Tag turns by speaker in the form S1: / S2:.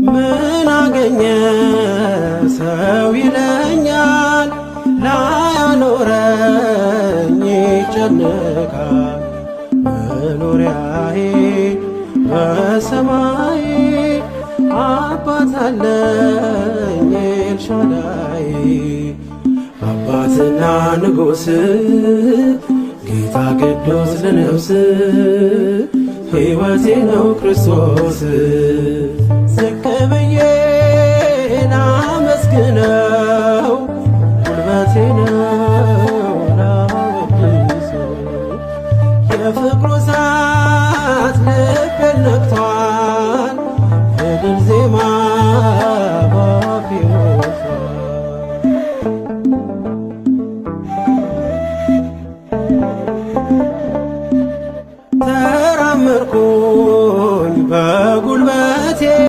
S1: ምን አገኘ ሰው ይለኛል፣ ላያኖረኝ ይጨነቃል። መኖሪያዬ በሰማይ አባት አለኝ ኤልሻዳይ፣ አባትና ንጉሥ ጌታ ቅዱስ ለነፍስ ሕይወቴ ነው ክርስቶስ።